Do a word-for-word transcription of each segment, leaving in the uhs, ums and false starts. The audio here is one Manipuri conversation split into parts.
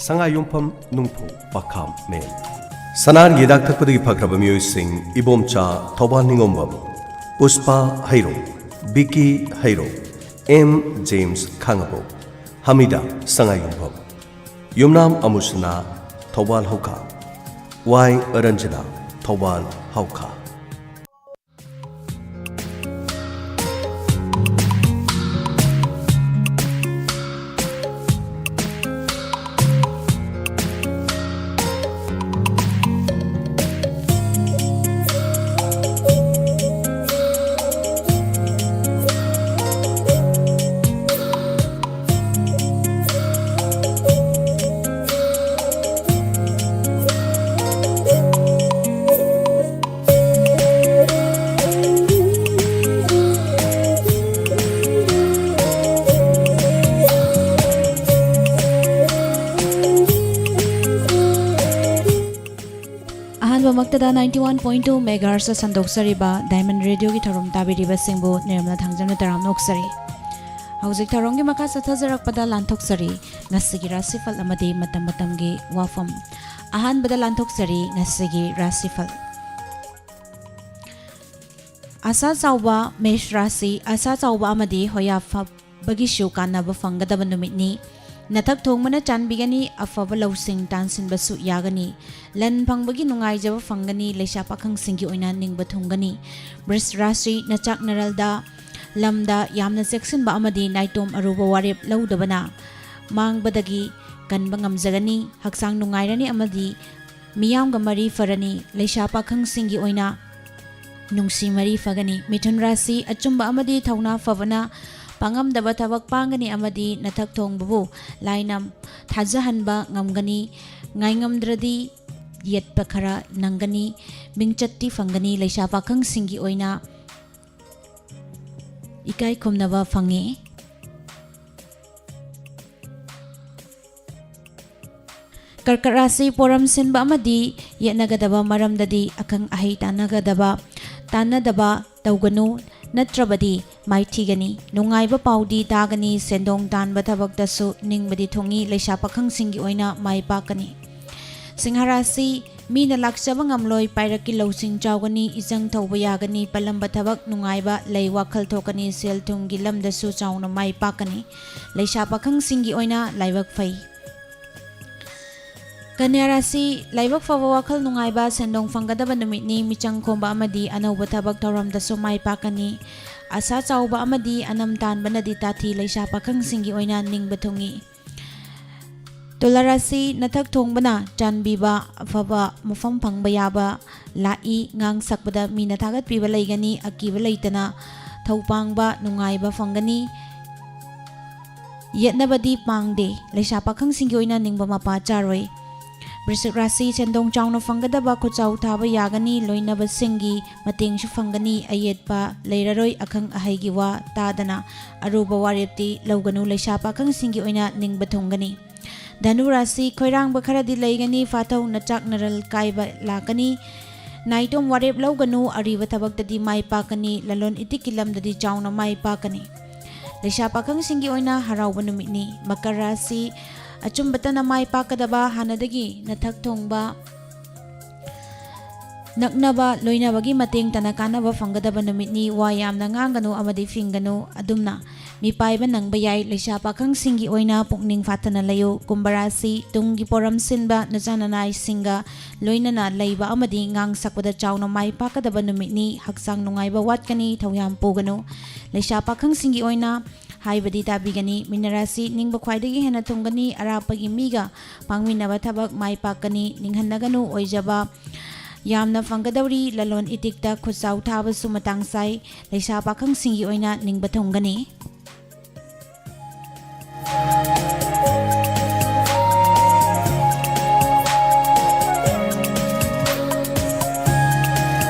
ꯁꯉꯥꯏꯌꯨꯝꯐꯝ ꯅꯨꯡꯐꯧ ꯄꯥꯈꯥꯝ ꯃꯦꯝ꯫ ꯁꯅꯥꯔꯒꯤ ꯍꯤꯗꯥꯛ ꯊꯛꯄꯗꯒꯤ ꯐꯈ꯭ꯔꯕ ꯃꯤꯑꯣꯏꯁꯤꯡ: ꯏꯕꯣꯝꯆꯥ ꯊꯧꯕꯥꯜ ꯅꯤꯉꯣꯝꯕꯝ, ꯄꯨꯁꯄꯥ ꯍꯩꯔꯣꯛ, ꯕꯤꯀꯤ ꯍꯩꯔꯣꯛ, ꯑꯦꯝ ꯖꯦꯝꯁ ꯈꯥꯉꯕꯣꯛ, ꯍꯃꯤꯗꯥ ꯁꯉꯥꯏꯌꯨꯝꯐꯝ, ꯌꯨꯝꯅꯥꯝ ꯑꯃꯨꯁꯅꯥ ꯊꯧꯕꯥꯜ ꯍꯧꯈꯥ, ꯋꯥꯏ Ranjana Thoubal ꯍꯧꯈꯥ꯫ ꯑꯍꯥꯟꯕꯃꯛꯇꯗ ninety one point two megahertz ꯁꯟꯗꯣꯛꯆꯔꯤꯕ Diamond Radio ꯒꯤ ꯊꯧꯔꯝ ꯇꯥꯕꯤꯔꯤꯕꯁꯤꯡꯕꯨ ꯅꯤꯔꯝꯅ ꯊꯥꯡꯖꯝꯅ ꯇꯔꯥꯝꯅ ꯑꯣꯛꯆꯔꯤ꯫ ꯍꯧꯖꯤꯛ ꯊꯧꯔꯝꯒꯤ ꯃꯈꯥ ꯆꯠꯊꯖꯔꯛꯄꯗ ꯂꯥꯟꯊꯣꯛꯆꯔꯤ ꯉꯁꯤꯒꯤ ꯔꯥꯁꯤꯐꯜ ꯑꯃꯗꯤ ꯃꯇꯝ ꯃꯇꯝꯒꯤ ꯋꯥꯐꯝ꯫ ꯑꯍꯥꯟꯕꯗ ꯂꯥꯟꯊꯣꯛꯆꯔꯤ ꯉꯁꯤꯒꯤ ꯔꯥꯁꯤꯐꯜ꯫ ꯑꯁꯥ ꯆꯥꯎꯕ ꯃꯦꯁ ꯔꯥꯁꯤ: ꯑꯁꯥ ꯆꯥꯎꯕ ꯑꯃꯗꯤ ꯍꯣꯌꯥ ꯐꯕꯒꯤꯁꯨ ꯀꯥꯟꯅꯕ ꯐꯪꯒꯗꯕ ꯅꯨꯃꯤꯠꯅꯤ꯫ ꯅꯊꯛ ꯊꯣꯡꯕꯅ ꯆꯥꯟꯕꯤꯒꯅꯤ, ꯑꯐꯕ ꯂꯧꯁꯤꯡ ꯇꯥꯟꯁꯤꯟꯕꯁꯨ ꯌꯥꯒꯅꯤ꯫ ꯂꯟ ꯐꯪꯕꯒꯤ ꯅꯨꯡꯉꯥꯏꯖꯕ ꯐꯪꯒꯅꯤ, ꯂꯩꯁꯥ ꯄꯥꯈꯪꯁꯤꯡꯒꯤ ꯑꯣꯏꯅ ꯅꯤꯡꯕ ꯊꯨꯡꯒꯅꯤ꯫ ꯕ꯭ꯔꯤꯁ ꯔꯥꯁꯤ: ꯅꯆꯥꯛ ꯅꯔꯜꯗ ꯂꯝꯗ ꯌꯥꯝꯅ ꯆꯦꯛꯁꯤꯟꯕ ꯑꯃꯗꯤ ꯅꯥꯏꯇꯣꯝ ꯑꯔꯨꯕ ꯋꯥꯔꯦꯞ ꯂꯧꯗꯕꯅ ꯃꯥꯡꯕꯗꯒꯤ ꯀꯟꯕ ꯉꯝꯖꯒꯅꯤ꯫ ꯍꯛꯆꯥꯡ ꯅꯨꯡꯉꯥꯏꯔꯅꯤ ꯑꯃꯗꯤ ꯃꯤꯌꯥꯝꯒ ꯃꯔꯤ ꯐꯔꯅꯤ꯫ ꯂꯩꯁꯥ ꯄꯥꯈꯪꯁꯤꯡꯒꯤ ꯑꯣꯏꯅ ꯅꯨꯡꯁꯤ ꯃꯔꯤ ꯐꯒꯅꯤ꯫ ꯃꯤꯊꯨꯟ ꯔꯥꯁꯤ: ꯑꯆꯨꯝꯕ ꯑꯃꯗꯤ ꯊꯧꯅꯥ ꯐꯕꯅ ꯄꯥꯡꯉꯝꯗꯕ ꯊꯕꯛ ꯄꯥꯡꯒꯅꯤ ꯑꯃꯗꯤ ꯅꯊꯛ ꯊꯣꯡꯕꯕꯨ ꯂꯥꯏꯅ ꯊꯥꯖꯍꯟꯕ ꯉꯝꯒꯅꯤ꯫ ꯉꯥꯏꯉꯝꯗ꯭ꯔꯗꯤ ꯌꯦꯠꯄ ꯈꯔ ꯅꯪꯒꯅꯤ꯫ ꯃꯤꯡꯆꯠꯇꯤ ꯐꯪꯒꯅꯤ꯫ ꯂꯩꯁꯥ ꯄꯥꯈꯪꯁꯤꯡꯒꯤ ꯑꯣꯏꯅ ꯏꯀꯥꯏ ꯈꯨꯝꯅꯕ ꯐꯪꯉꯤ꯫ ꯀꯔꯀꯠ ꯔꯥꯁꯤ: ꯄꯣꯔꯝ ꯁꯤꯟꯕ ꯑꯃꯗꯤ ꯌꯦꯠꯅꯒꯗꯕ ꯃꯔꯝꯗꯗꯤ ꯑꯈꯪ ꯑꯍꯩ ꯇꯥꯟꯅꯒꯗꯕ, ꯇꯥꯟꯅꯗꯕ ꯇꯧꯒꯅꯨ, ꯅꯠꯇ꯭ꯔꯕꯗꯤ ꯃꯥꯏꯊꯤꯒꯅꯤ꯫ ꯅꯨꯡꯉꯥꯏꯕ ꯄꯥꯎꯗꯤ ꯇꯥꯒꯅꯤ, ꯁꯦꯟꯗꯣꯡ ꯇꯥꯟꯕ ꯊꯕꯛꯇꯁꯨ ꯅꯤꯡꯕꯗꯤ ꯊꯨꯡꯏ, ꯂꯩꯁꯥ ꯄꯥꯈꯪꯁꯤꯡꯒꯤ ꯑꯣꯏꯅ ꯃꯥꯏ ꯄꯥꯛꯀꯅꯤ꯫ ꯁꯤꯡꯍ ꯔꯥꯁꯤ, ꯃꯤꯅ ꯂꯥꯛꯆꯕ ꯉꯝꯂꯣꯏ, ꯄꯥꯏꯔꯛꯀꯤ ꯂꯧꯁꯤꯡ ꯆꯥꯎꯒꯅꯤ, ꯏꯆꯪ ꯊꯧꯕ ꯌꯥꯒꯅꯤ, ꯄꯜꯂꯝꯕ ꯊꯕꯛ ꯅꯨꯡꯉꯥꯏꯕ ꯂꯩ, ꯋꯥꯈꯜ ꯊꯣꯛꯀꯅꯤ, ꯁꯦꯜ ꯊꯨꯝꯒꯤ ꯂꯝꯗꯁꯨ ꯆꯥꯎꯅ ꯃꯥꯏ ꯄꯥꯛꯀꯅꯤ꯫ ꯂꯩꯁꯥ ꯄꯥꯈꯪꯁꯤꯡꯒꯤ ꯑꯣꯏꯅ ꯂꯥꯏꯕꯛ ꯐꯩ꯫ ꯀꯟꯌꯥ ꯔꯥꯁꯤ, ꯂꯥꯏꯕꯛ ꯐꯕ, ꯋꯥꯈꯜ ꯅꯨꯡꯉꯥꯏꯕ, ꯁꯦꯟꯗꯣꯡ ꯐꯪꯒꯗꯕ ꯅꯨꯃꯤꯠꯅꯤ꯫ ꯃꯤꯆꯪ ꯈꯣꯝꯕ ꯑꯃꯗꯤ ꯑꯅꯧꯕ ꯊꯕꯛ ꯊꯧꯔꯝꯗꯁꯨ ꯃꯥꯏ ꯄꯥꯛꯀꯅꯤ꯫ ꯑꯁꯥ ꯆꯥꯎꯕ ꯑꯃꯗꯤ ꯑꯅꯝ ꯇꯥꯟꯕꯅꯗꯤ ꯇꯥꯊꯤ, ꯂꯩꯁꯥ ꯄꯥꯈꯪꯁꯤꯡꯒꯤ ꯑꯣꯏꯅ ꯅꯤꯡꯕ ꯊꯨꯡꯏ꯫ ꯇꯨꯂꯥ ꯔꯥꯁꯤ, ꯅꯊꯛ ꯊꯣꯡꯕꯅ ꯆꯥꯟꯕꯤꯕ, ꯑꯐꯕ ꯃꯐꯝ ꯐꯪꯕ ꯌꯥꯕ ꯂꯥꯛꯏ꯫ ꯉꯥꯡ ꯁꯛꯄꯗ ꯃꯤꯅ ꯊꯥꯒꯠꯄꯤꯕ ꯂꯩꯒꯅꯤ꯫ ꯑꯀꯤꯕ ꯂꯩꯇꯅ ꯊꯧꯄꯥꯡꯕ ꯅꯨꯡꯉꯥꯏꯕ ꯐꯪꯒꯅꯤ꯫ ꯌꯦꯠꯅꯕꯗꯤ ꯄꯥꯡꯗꯦ꯫ ꯂꯩꯁꯥ ꯄꯥꯈꯪꯁꯤꯡꯒꯤ ꯑꯣꯏꯅ ꯅꯤꯡꯕ ꯃꯄꯥ ꯆꯥꯔꯣꯏ꯫ ꯕ꯭ꯔꯤꯁꯤꯛ ꯔꯥꯁꯤ, ꯁꯦꯟꯗꯣꯡ ꯆꯥꯎꯅ ꯐꯪꯒꯗꯕ, ꯈꯨꯠꯆꯥꯎ ꯊꯥꯕ ꯌꯥꯒꯅꯤ꯫ ꯂꯣꯏꯅꯕꯁꯤꯡꯒꯤ ꯃꯇꯦꯡꯁꯨ ꯐꯪꯒꯅꯤ꯫ ꯑꯌꯦꯠꯄ ꯂꯩꯔꯔꯣꯏ꯫ ꯑꯈꯪ ꯑꯍꯩꯒꯤ ꯋꯥ ꯇꯥꯗꯅ ꯑꯔꯨꯕ ꯋꯥꯔꯦꯞꯇꯤ ꯂꯧꯒꯅꯨ꯫ ꯂꯩꯁꯥ ꯄꯥꯈꯪꯁꯤꯡꯒꯤ ꯑꯣꯏꯅ ꯅꯤꯡꯕ ꯊꯨꯡꯒꯅꯤ꯫ ꯙꯅꯨ ꯔꯥꯁꯤ, ꯈꯣꯏꯔꯥꯡꯕ ꯈꯔꯗꯤ ꯂꯩꯒꯅꯤ꯫ ꯐꯥꯊꯧ ꯅꯆꯥꯛ ꯅꯔꯜ ꯀꯥꯏꯕ ꯂꯥꯛꯀꯅꯤ꯫ ꯅꯥꯏꯇꯣꯝ ꯋꯥꯔꯦꯞ ꯂꯧꯒꯅꯨ꯫ ꯑꯔꯤꯕ ꯊꯕꯛꯇꯗꯤ ꯃꯥꯏ ꯄꯥꯛꯀꯅꯤ꯫ ꯂꯂꯣꯟ ꯏꯇꯤꯛꯀꯤ ꯂꯝꯗꯗꯤ ꯆꯥꯎꯅ ꯃꯥꯏ ꯄꯥꯛꯀꯅꯤ꯫ ꯂꯩꯁꯥ ꯄꯥꯈꯪꯁꯤꯡꯒꯤ ꯑꯣꯏꯅ ꯍꯔꯥꯎꯕ ꯅꯨꯃꯤꯠꯅꯤ꯫ ꯃꯀꯔ ꯔꯥꯁꯤ, ꯑꯆꯨꯝꯕꯇꯅ ꯃꯥꯏ ꯄꯥꯛꯀꯗꯕ, ꯍꯥꯟꯅꯗꯒꯤ ꯅꯊꯛ ꯊꯣꯡꯕ ꯅꯛꯅꯕ ꯂꯣꯏꯅꯕꯒꯤ ꯃꯇꯦꯡ ꯇꯅ ꯀꯥꯟꯅꯕ ꯐꯪꯒꯗꯕ ꯅꯨꯃꯤꯠꯅꯤ꯫ ꯋꯥ ꯌꯥꯝꯅ ꯉꯥꯡꯒꯅꯨ ꯑꯃꯗꯤ ꯐꯤꯡꯒꯅꯨ꯫ ꯑꯗꯨꯝꯅ ꯃꯤꯄꯥꯏꯕ ꯅꯪꯕ ꯌꯥꯏ꯫ ꯂꯩꯁꯥ ꯄꯥꯈꯪꯁꯤꯡꯒꯤ ꯑꯣꯏꯅ ꯄꯨꯛꯅꯤꯡ ꯐꯥꯊꯅ ꯂꯩꯌꯨ꯫ ꯀꯨꯝꯚ ꯔꯥꯁꯤ, ꯇꯨꯡꯒꯤ ꯄꯣꯔꯝ ꯁꯤꯟꯕ, ꯅꯆꯥ ꯅꯅꯥꯏꯁꯤꯡꯒ ꯂꯣꯏꯅꯅ ꯂꯩꯕ ꯑꯃꯗꯤ ꯉꯥꯡ ꯁꯛꯄꯗ ꯆꯥꯎꯅ ꯃꯥꯏ ꯄꯥꯛꯀꯗꯕ ꯅꯨꯃꯤꯠꯅꯤ꯫ ꯍꯛꯆꯥꯡ ꯅꯨꯡꯉꯥꯏꯕ ꯋꯥꯠꯀꯅꯤ, ꯊꯧꯌꯥꯝ ꯄꯨꯒꯅꯨ꯫ ꯂꯩꯁꯥ ꯄꯥꯈꯪꯁꯤꯡꯒꯤ ꯑꯣꯏꯅ ꯍꯥꯏꯕꯗꯤ ꯇꯥꯕꯤꯒꯅꯤ꯫ ꯃꯤꯅ ꯔꯥꯁꯤ, ꯅꯤꯡꯕ ꯈ꯭ꯋꯥꯏꯗꯒꯤ ꯍꯦꯟꯅ ꯊꯨꯡꯒꯅꯤ꯫ ꯑꯔꯥꯞꯄꯒꯤ ꯃꯤꯒ ꯄꯥꯡꯃꯤꯟꯅꯕ ꯊꯕꯛ ꯃꯥꯏ ꯄꯥꯛꯀꯅꯤ꯫ ꯅꯤꯡꯍꯟꯅꯒꯅꯨ, ꯑꯣꯏꯖꯕ ꯌꯥꯝꯅ ꯐꯪꯒꯗꯧꯔꯤ꯫ ꯂꯂꯣꯟ ꯏꯇꯤꯛꯇ ꯈꯨꯠꯆꯥꯎ ꯊꯥꯕꯁꯨ ꯃꯇꯥꯡ ꯆꯥꯏ꯫ ꯂꯩꯁꯥ ꯄꯥꯈꯪꯁꯤꯡꯒꯤ ꯑꯣꯏꯅ ꯅꯤꯡꯕ ꯊꯨꯡꯒꯅꯤ꯫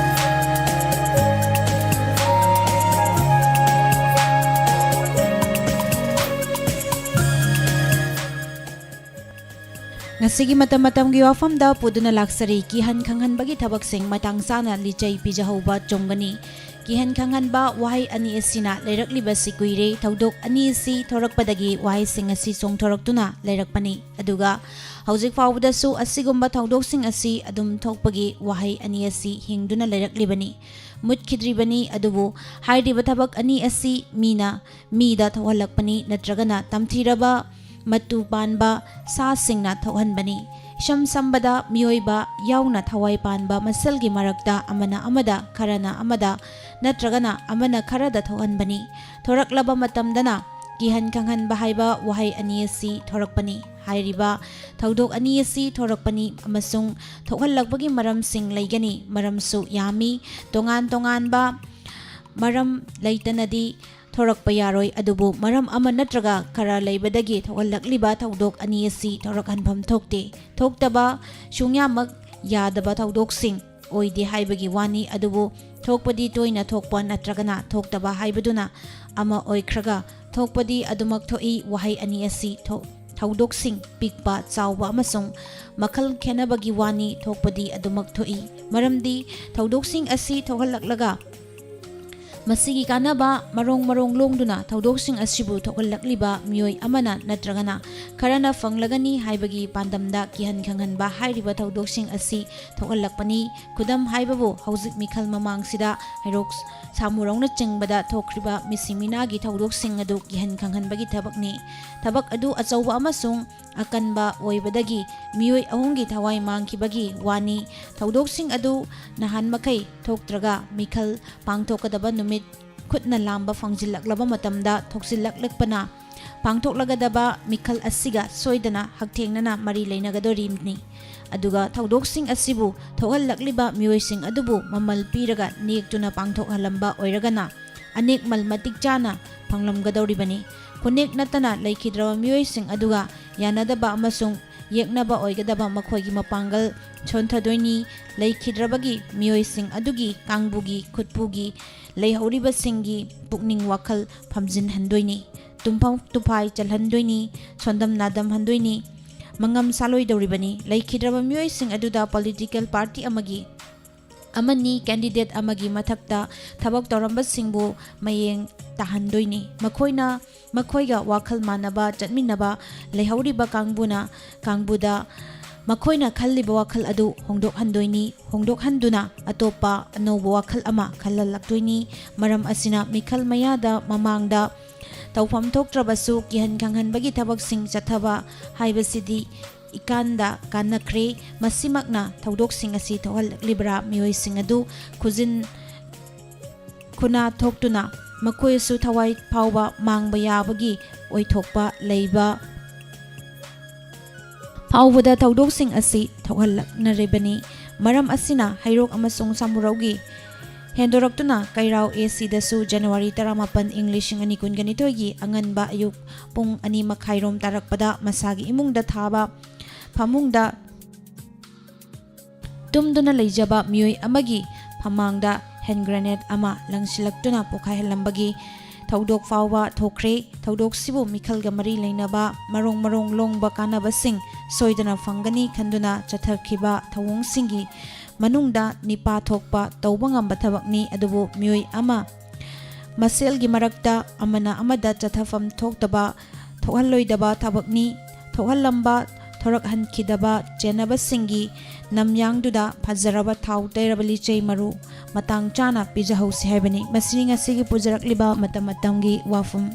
ꯉꯁꯤꯒꯤ ꯃꯇꯝ ꯃꯇꯝꯒꯤ ꯋꯥꯐꯝꯗ ꯄꯨꯗꯨꯅ ꯂꯥꯛꯆꯔꯤ꯫ ꯀꯤꯍꯟ ꯈꯪꯍꯟꯕꯒꯤ ꯊꯕꯛꯁꯤꯡ ꯃꯇꯥꯡ ꯆꯥꯅ ꯂꯤꯆꯩ ꯄꯤꯖꯍꯧꯕ ꯆꯨꯝꯒꯅꯤ꯫ ꯀꯤꯍꯟ ꯈꯪꯍꯟꯕ ꯋꯥꯍꯩ ꯑꯅꯤ ꯑꯁꯤꯅ ꯂꯩꯔꯛꯂꯤꯕꯁꯤ ꯀꯨꯏꯔꯦ꯫ ꯊꯧꯗꯣꯛ ꯑꯅꯤ ꯑꯁꯤ ꯊꯣꯔꯛꯄꯗꯒꯤ ꯋꯥꯍꯩꯁꯤꯡ ꯑꯁꯤ ꯆꯣꯡꯊꯣꯔꯛꯇꯨꯅ ꯂꯩꯔꯛꯄꯅꯤ꯫ ꯑꯗꯨꯒ ꯍꯧꯖꯤꯛ ꯐꯥꯎꯕꯗꯁꯨ ꯑꯁꯤꯒꯨꯝꯕ ꯊꯧꯗꯣꯛꯁꯤꯡ ꯑꯁꯤ ꯑꯗꯨꯝ ꯊꯣꯛꯄꯒꯤ ꯋꯥꯍꯩ ꯑꯅꯤ ꯑꯁꯤ ꯍꯤꯡꯗꯨꯅ ꯂꯩꯔꯛꯂꯤꯕꯅꯤ꯫ ꯃꯨꯠꯈꯤꯗ꯭ꯔꯤꯕꯅꯤ꯫ ꯑꯗꯨꯕꯨ ꯍꯥꯏꯔꯤꯕ ꯊꯕꯛ ꯑꯅꯤ ꯑꯁꯤ ꯃꯤꯅ ꯃꯤꯗ ꯊꯣꯛꯍꯜꯂꯛꯄꯅꯤ ꯅꯠꯇ꯭ꯔꯒꯅ ꯇꯝꯊꯤꯔꯕ ꯃꯇꯨ ꯄꯥꯟꯕ ꯁꯥꯁꯤꯡꯅ ꯊꯣꯛꯍꯟꯕꯅꯤ꯫ ꯏꯁꯝ ꯁꯝꯕꯗ ꯃꯤꯑꯣꯏꯕ ꯌꯥꯎꯅ ꯊꯋꯥꯏ ꯄꯥꯟꯕ ꯃꯁꯦꯜꯒꯤ ꯃꯔꯛꯇ ꯑꯃꯅ ꯑꯃꯗ, ꯈꯔꯅ ꯑꯃꯗ ꯅꯠꯇ꯭ꯔꯒꯅ ꯑꯃꯅ ꯈꯔꯗ ꯊꯣꯛꯍꯟꯕꯅꯤ꯫ ꯊꯣꯔꯛꯂꯕ ꯃꯇꯝꯗꯅ ꯀꯤꯍꯟ ꯈꯪꯍꯟꯕ ꯍꯥꯏꯕ ꯋꯥꯍꯩ ꯑꯅꯤ ꯑꯁꯤ ꯊꯣꯔꯛꯄꯅꯤ꯫ ꯍꯥꯏꯔꯤꯕ ꯊꯧꯗꯣꯛ ꯑꯅꯤ ꯑꯁꯤ ꯊꯣꯔꯛꯄꯅꯤ ꯑꯃꯁꯨꯡ ꯊꯣꯛꯍꯜꯂꯛꯄꯒꯤ ꯃꯔꯝꯁꯤꯡ ꯂꯩꯒꯅꯤ꯫ ꯃꯔꯝꯁꯨ ꯌꯥꯝꯃꯤ꯫ ꯇꯣꯉꯥꯟ ꯇꯣꯉꯥꯟꯕ ꯃꯔꯝ ꯂꯩꯇꯅꯗꯤ ꯊꯣꯔꯛꯄ ꯌꯥꯔꯣꯏ꯫ ꯑꯗꯨꯕꯨ ꯃꯔꯝ ꯑꯃ ꯅꯠꯇ꯭ꯔꯒ ꯈꯔ ꯂꯩꯕꯗꯒꯤ ꯊꯣꯛꯍꯜꯂꯛꯂꯤꯕ ꯊꯧꯗꯣꯛ ꯑꯅꯤ ꯑꯁꯤ ꯊꯣꯔꯛꯍꯟꯐꯝ ꯊꯣꯛꯇꯦ꯫ ꯊꯣꯛꯇꯕ ꯁꯨꯡꯌꯥꯃꯛ ꯌꯥꯗꯕ ꯊꯧꯗꯣꯛꯁꯤꯡ ꯑꯣꯏꯗꯦ ꯍꯥꯏꯕꯒꯤ ꯋꯥꯅꯤ꯫ ꯑꯗꯨꯕꯨ ꯊꯣꯛꯄꯗꯤ ꯇꯣꯏꯅ ꯊꯣꯛꯄ ꯅꯠꯇ꯭ꯔꯒꯅ ꯊꯣꯛꯇꯕ ꯍꯥꯏꯕꯗꯨꯅ ꯑꯃ ꯑꯣꯏꯈ꯭ꯔꯒ ꯊꯣꯛꯄꯗꯤ ꯑꯗꯨꯃꯛ ꯊꯣꯛꯏ꯫ ꯋꯥꯍꯩ ꯑꯅꯤ ꯑꯁꯤ ꯊꯣ-, ꯊꯧꯗꯣꯛꯁꯤꯡ ꯄꯤꯛꯄ, ꯆꯥꯎꯕ ꯑꯃꯁꯨꯡ ꯃꯈꯜ ꯈꯦꯠꯅꯕꯒꯤ ꯋꯥꯅꯤ꯫ ꯊꯣꯛꯄꯗꯤ ꯑꯗꯨꯃꯛ ꯊꯣꯛꯏ꯫ ꯃꯔꯝꯗꯤ ꯊꯧꯗꯣꯛꯁꯤꯡ ꯑꯁꯤ ꯊꯣꯛꯍꯜꯂꯛꯂꯒ ꯃꯁꯤꯒꯤ ꯀꯥꯟꯅꯕ ꯃꯔꯣꯡ ꯃꯔꯣꯡ ꯂꯣꯡꯗꯨꯅ ꯊꯧꯗꯣꯛꯁꯤꯡ ꯑꯁꯤꯕꯨ ꯊꯣꯛꯍꯜꯂꯛꯂꯤꯕ ꯃꯤꯑꯣꯏ ꯑꯃꯅ ꯅꯠꯇ꯭ꯔꯒꯅ ꯈꯔꯅ ꯐꯪꯂꯒꯅꯤ ꯍꯥꯏꯕꯒꯤ ꯄꯥꯟꯗꯝꯗ ꯀꯤꯍꯟ ꯈꯪꯍꯟꯕ ꯍꯥꯏꯔꯤꯕ ꯊꯧꯗꯣꯛꯁꯤꯡ ꯑꯁꯤ ꯊꯣꯛꯍꯜꯂꯛꯄꯅꯤ꯫ ꯈꯨꯗꯝ ꯍꯥꯏꯕꯕꯨ ꯍꯧꯖꯤꯛ ꯃꯤꯈꯜ ꯃꯃꯥꯡꯁꯤꯗ ꯍꯩꯔꯣꯛ ꯁꯥꯃꯨꯔꯧꯅꯆꯤꯡꯕꯗ ꯊꯣꯛꯈ꯭ꯔꯤꯕ ꯃꯤꯁꯤ ꯃꯤꯅꯥꯒꯤ ꯊꯧꯗꯣꯛꯁꯤꯡ ꯑꯗꯨ ꯀꯤꯍꯟ ꯈꯪꯍꯟꯕꯒꯤ ꯊꯕꯛꯅꯤ꯫ ꯊꯕꯛ ꯑꯗꯨ ꯑꯆꯧꯕ ꯑꯃꯁꯨꯡ ꯑꯀꯟꯕ ꯑꯣꯏꯕꯗꯒꯤ ꯃꯤꯑꯣꯏ ꯑꯍꯨꯝꯒꯤ ꯊꯋꯥꯏ ꯃꯥꯡꯈꯤꯕꯒꯤ ꯋꯥꯅꯤ꯫ ꯊꯧꯗꯣꯛꯁꯤꯡ ꯑꯗꯨ ꯅꯍꯥꯟ ꯃꯈꯩ ꯊꯣꯛꯇ꯭ꯔꯒ ꯃꯤꯈꯜ ꯄꯥꯡꯊꯣꯛꯀꯗꯕ ꯅꯨꯃꯤꯠ ꯈꯨꯠꯅ ꯂꯥꯝꯕ ꯐꯪꯖꯤꯜꯂꯛꯂꯕ ꯃꯇꯝꯗ ꯊꯣꯛꯆꯤꯜꯂꯛꯂꯛꯄꯅ ꯄꯥꯡꯊꯣꯛꯂꯒꯗꯕ ꯃꯤꯈꯜ ꯑꯁꯤꯒ ꯁꯣꯏꯗꯅ ꯍꯛꯊꯦꯡꯅꯅ ꯃꯔꯤ ꯂꯩꯅꯒꯗꯧꯔꯤꯕꯅꯤ꯫ ꯑꯗꯨꯒ ꯊꯧꯗꯣꯛꯁꯤꯡ ꯑꯁꯤꯕꯨ ꯊꯣꯛꯍꯜꯂꯛꯂꯤꯕ ꯃꯤꯑꯣꯏꯁꯤꯡ ꯑꯗꯨꯕꯨ ꯃꯃꯜ ꯄꯤꯔꯒ ꯅꯦꯛꯇꯨꯅ ꯄꯥꯡꯊꯣꯛꯍꯜꯂꯝꯕ ꯑꯣꯏꯔꯒꯅ ꯑꯅꯦꯛꯃꯜ ꯃꯇꯤꯛ ꯆꯥꯅ ꯐꯪꯂꯝꯒꯗꯧꯔꯤꯕꯅꯤ꯫ ꯈꯨꯅꯦꯛ ꯅꯠꯇꯅ ꯂꯩꯈꯤꯗ꯭ꯔꯕ ꯃꯤꯑꯣꯏꯁꯤꯡ ꯑꯗꯨꯒ ꯌꯥꯅꯗꯕ ꯑꯃꯁꯨꯡ ꯌꯦꯛꯅꯕ ꯑꯣꯏꯒꯗꯕ ꯃꯈꯣꯏꯒꯤ ꯃꯄꯥꯡꯒꯜ ꯁꯣꯟꯊꯗꯣꯏꯅꯤ꯫ ꯂꯩꯈꯤꯗ꯭ꯔꯕꯒꯤ ꯃꯤꯑꯣꯏꯁꯤꯡ ꯑꯗꯨꯒꯤ ꯀꯥꯡꯕꯨꯒꯤ ꯈꯨꯠꯄꯨꯒꯤ ꯂꯩꯍꯧꯔꯤꯕꯁꯤꯡꯒꯤ ꯄꯨꯛꯅꯤꯡ ꯋꯥꯈꯜ ꯐꯝꯖꯤꯟꯍꯟꯗꯣꯏꯅꯤ꯫ ꯇꯨꯝꯐꯝ ꯇꯨꯐꯥꯏ ꯆꯜꯍꯟꯗꯣꯏꯅꯤ꯫ ꯁꯣꯟꯗꯝ ꯅꯥꯗꯝꯍꯟꯗꯣꯏꯅꯤ꯫ ꯃꯉꯝ ꯁꯥꯂꯣꯏꯗꯧꯔꯤꯕꯅꯤ꯫ ꯂꯩꯈꯤꯗ꯭ꯔꯕ ꯃꯤꯑꯣꯏꯁꯤꯡ ꯑꯗꯨꯗ ꯄꯣꯂꯤꯇꯤꯀꯦꯜ ꯄꯥꯔꯇꯤ ꯑꯃꯒꯤ ꯑꯃꯅꯤ꯫ ꯀꯦꯟꯗꯤꯗꯦꯠ ꯑꯃꯒꯤ ꯃꯊꯛꯇ ꯊꯕꯛ ꯇꯧꯔꯝꯕꯁꯤꯡꯕꯨ ꯃꯌꯦꯡ ꯇꯥꯍꯟꯗꯣꯏꯅꯤ꯫ ꯃꯈꯣꯏꯅ ꯃꯈꯣꯏꯒ ꯋꯥꯈꯜ ꯃꯥꯟꯅꯕ ꯆꯠꯃꯤꯟꯅꯕ ꯂꯩꯍꯧꯔꯤꯕ ꯀꯥꯡꯕꯨꯅ ꯀꯥꯡꯕꯨꯗ ꯃꯈꯣꯏꯅ ꯈꯜꯂꯤꯕ ꯋꯥꯈꯜ ꯑꯗꯨ ꯍꯣꯡꯗꯣꯛꯍꯟꯗꯣꯏꯅꯤ꯫ ꯍꯣꯡꯗꯣꯛꯍꯟꯗꯨꯅ ꯑꯇꯣꯞꯄ ꯑꯅꯧꯕ ꯋꯥꯈꯜ ꯑꯃ ꯈꯜꯍꯜꯂꯛꯇꯣꯏꯅꯤ꯫ ꯃꯔꯝ ꯑꯁꯤꯅ ꯃꯤꯈꯜ ꯃꯌꯥꯗ ꯃꯃꯥꯡꯗ ꯇꯧꯐꯝ ꯊꯣꯛꯇ꯭ꯔꯕꯁꯨ ꯀꯤꯍꯟ ꯈꯪꯍꯟꯕꯒꯤ ꯊꯕꯛꯁꯤꯡ ꯆꯠꯊꯕ ꯍꯥꯏꯕꯁꯤꯗꯤ ꯏꯀꯥꯟꯗ ꯀꯥꯟꯅꯈ꯭ꯔꯦ꯫ ꯃꯁꯤꯃꯛꯅ ꯊꯧꯗꯣꯛꯁꯤꯡ ꯑꯁꯤ ꯊꯣꯛꯍꯜꯂꯛꯂꯤꯕ꯭ꯔꯥ? ꯃꯤꯑꯣꯏꯁꯤꯡ ꯑꯗꯨ ꯈꯨꯖꯤꯟ ꯈꯨꯅꯥ ꯊꯣꯛꯇꯨꯅ ꯃꯈꯣꯏꯁꯨ ꯊꯋꯥꯏ ꯐꯥꯎꯕ ꯃꯥꯡꯕ ꯌꯥꯕꯒꯤ ꯑꯣꯏꯊꯣꯛꯄ ꯂꯩꯕ ꯐꯥꯎꯕꯗ ꯊꯧꯗꯣꯛꯁꯤꯡ ꯑꯁꯤ ꯊꯣꯛꯍꯜꯂꯛꯅꯔꯤꯕꯅꯤ꯫ ꯃꯔꯝ ꯑꯁꯤꯅ ꯍꯩꯔꯣꯛ ꯑꯃꯁꯨꯡ ꯁꯥꯃꯨꯔꯧꯒꯤ ꯍꯦꯟꯗꯣꯔꯛꯇꯨꯅ ꯀꯩꯔꯥꯎ ꯑꯦ ꯁꯤꯗꯁꯨ ꯖꯅꯋꯥꯔꯤ ꯇꯔꯥꯃꯥꯄꯟ, ꯏꯪ ꯂꯤꯁꯤꯡ ꯑꯅꯤ ꯀꯨꯟꯒ ꯅꯤꯊꯣꯏꯒꯤ ꯑꯉꯟꯕ ꯑꯌꯨꯛ ꯄꯨꯡ ꯑꯅꯤ ꯃꯈꯥꯏꯔꯣꯝ ꯇꯥꯔꯛꯄꯗ ꯃꯁꯥꯒꯤ ꯏꯃꯨꯡꯗ ꯊꯥꯕ ꯐꯃꯨꯡꯗ ꯇꯨꯝꯗꯨꯅ ꯂꯩꯖꯕ ꯃꯤꯑꯣꯏ ꯑꯃꯒꯤ ꯐꯃꯥꯡꯗ ꯍꯦꯟ ꯒ꯭ꯔꯦꯅꯦꯗ ꯑꯃ ꯂꯪꯁꯤꯜꯂꯛꯇꯨꯅ ꯄꯣꯈꯥꯏꯍꯜꯂꯝꯕꯒꯤ ꯊꯧꯗꯣꯛ ꯐꯥꯎꯕ ꯊꯣꯛꯈ꯭ꯔꯦ꯫ ꯊꯧꯗꯣꯛꯁꯤꯕꯨ ꯃꯤꯈꯜꯒ ꯃꯔꯤ ꯂꯩꯅꯕ ꯃꯔꯣꯡ ꯃꯔꯣꯡ ꯂꯣꯡꯕ ꯀꯥꯟꯅꯕꯁꯤꯡ ꯁꯣꯏꯗꯅ ꯐꯪꯒꯅꯤ ꯈꯟꯗꯨꯅ ꯆꯠꯊꯈꯤꯕ ꯊꯧꯑꯣꯡꯁꯤꯡꯒꯤ ꯃꯅꯨꯡꯗ ꯅꯤꯄꯥ ꯊꯣꯛꯄ ꯇꯧꯕ ꯉꯝꯕ ꯊꯕꯛꯅꯤ꯫ ꯑꯗꯨꯕꯨ ꯃꯤꯑꯣꯏ ꯑꯃ ꯃꯁꯦꯜꯒꯤ ꯃꯔꯛꯇ ꯑꯃꯅ ꯑꯃꯗ ꯆꯠꯊꯐꯝ ꯊꯣꯛꯇꯕ ꯊꯣꯛꯍꯜꯂꯣꯏꯗꯕ ꯊꯕꯛꯅꯤ꯫ ꯊꯣꯛꯍꯜꯂꯝꯕ ꯊꯣꯔꯛꯍꯟꯈꯤꯗꯕ ꯆꯦꯟꯅꯕꯁꯤꯡꯒꯤ ꯅꯝꯌꯥꯡꯗꯨꯗ ꯐꯖꯔꯕ ꯊꯥꯎ ꯇꯩꯔꯕ ꯂꯤꯆꯩ ꯃꯔꯨ ꯃꯇꯥꯡ ꯆꯥꯅ ꯄꯤꯖꯍꯧꯁꯤ ꯍꯥꯏꯕꯅꯤ꯫ ꯃꯁꯤꯅꯤ ꯉꯁꯤꯒꯤ ꯄꯨꯖꯔꯛꯂꯤꯕ ꯃꯇꯝ ꯃꯇꯝꯒꯤ ꯋꯥꯐꯝ꯫